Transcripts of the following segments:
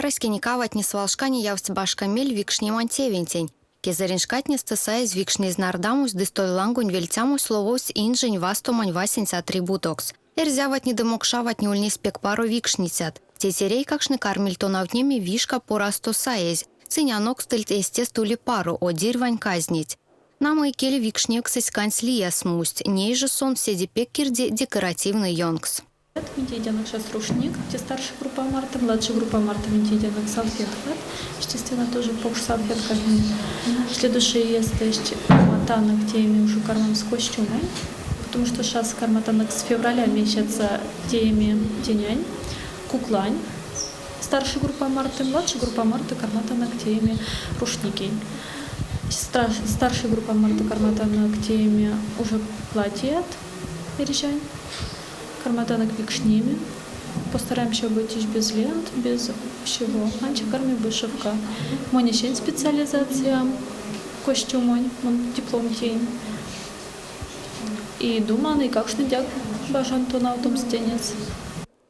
Раськенек аватне свалшкане явсть башка мель викшнемань тевентень. Кезэрень шкатнестэ саезь викшнезь нардамось ды столь лангонь вельтямось лововсть инжень вастомань васенце атрибутокс. Эрзяватне ды мокшаватне ульнесть пек паро викшницят. Тейтерь-эйкакштне кармильть тонавтнеме вишка порасто саезь. Сынь анокстыльть эстест ули-паро, одирьвань казнеть. Нама, икеле викшневксэсь кандсь лия смусть, ней жо сон седе пек кирди декоративной ёнкс. Минь тейтянок сейчас рушник, те старшей группа марто, младшей группа марто минь тейтянок салфеткат. Естественно, тоже покш салфеткатне. Следующий иестэ карматанок тееме уже кармамс костюмонь, потому что сейчас карматанок с февраля месяца тееме тенянь, куклань. Старшей группа марто, младшей группа марто карматанок тееме рушникень. Старшей группа марто карматанок тееме уже платьят эрзянь. Карматанок викшнеме. Постараемся обойтись без лент, без всего. Ансяк карми вышивка. Монь эсень специализация костюмонь, мон диплом теинь. И думан, эйкакштнедяк бажан тонавтомс тенес.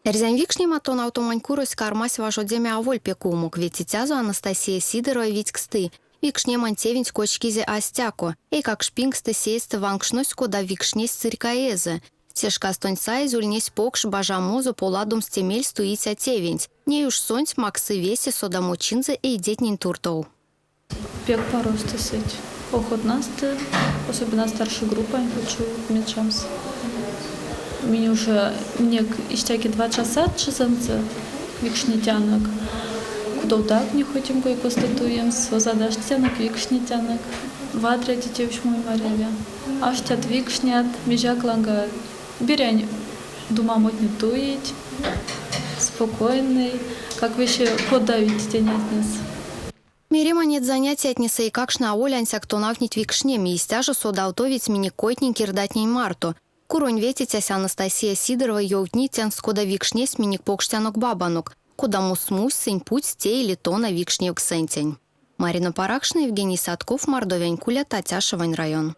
Эрзянь викшнема тонавтомань курось кармась важодеме аволь пек умок. Ветицязо Анастасия Сидорова видьксты, викшнемань тевенть кочкизе а стяко. Эйкакшпингстэ сеедьстэ ванкшнось, кода викшнесь сырькаезэ. Се шкастонть саезь ульнесь покш бажамозо поладомс те мельстуиця тевенть. Ней уш сонсь максы весе содамочинзэ эйдетнень туртов. Пек паросто сыть. Охотнасто, особенно старшей группань хочу отмечамс. Минь уже минек истяки два часа часонзо викшнетянок. Кудовдак не хотим кой-косто туемс, озадаштянок, викшнетянок. Вадря тетевсь монь маряви. Аштят викшнят, мезяк ланга берянь думамотне туить, спокойный, как весе кодавить тенетнес. Мерема, неть занятиятнесэ эйкакштне аволь ансяк тонавтнить викшнеме, истя жо содавтовить минек койтнень-кирдатнень марто. Куронь ветицясь Анастасия Сидорова ёвтни тенст, кода викшнесть минек покштянок-бабанок, кодамо смусть сынь путсть те или тона викшневксэнтень. Марина Паракшина, Евгений Садков, Мордовиянь Куля, Татяшевань район.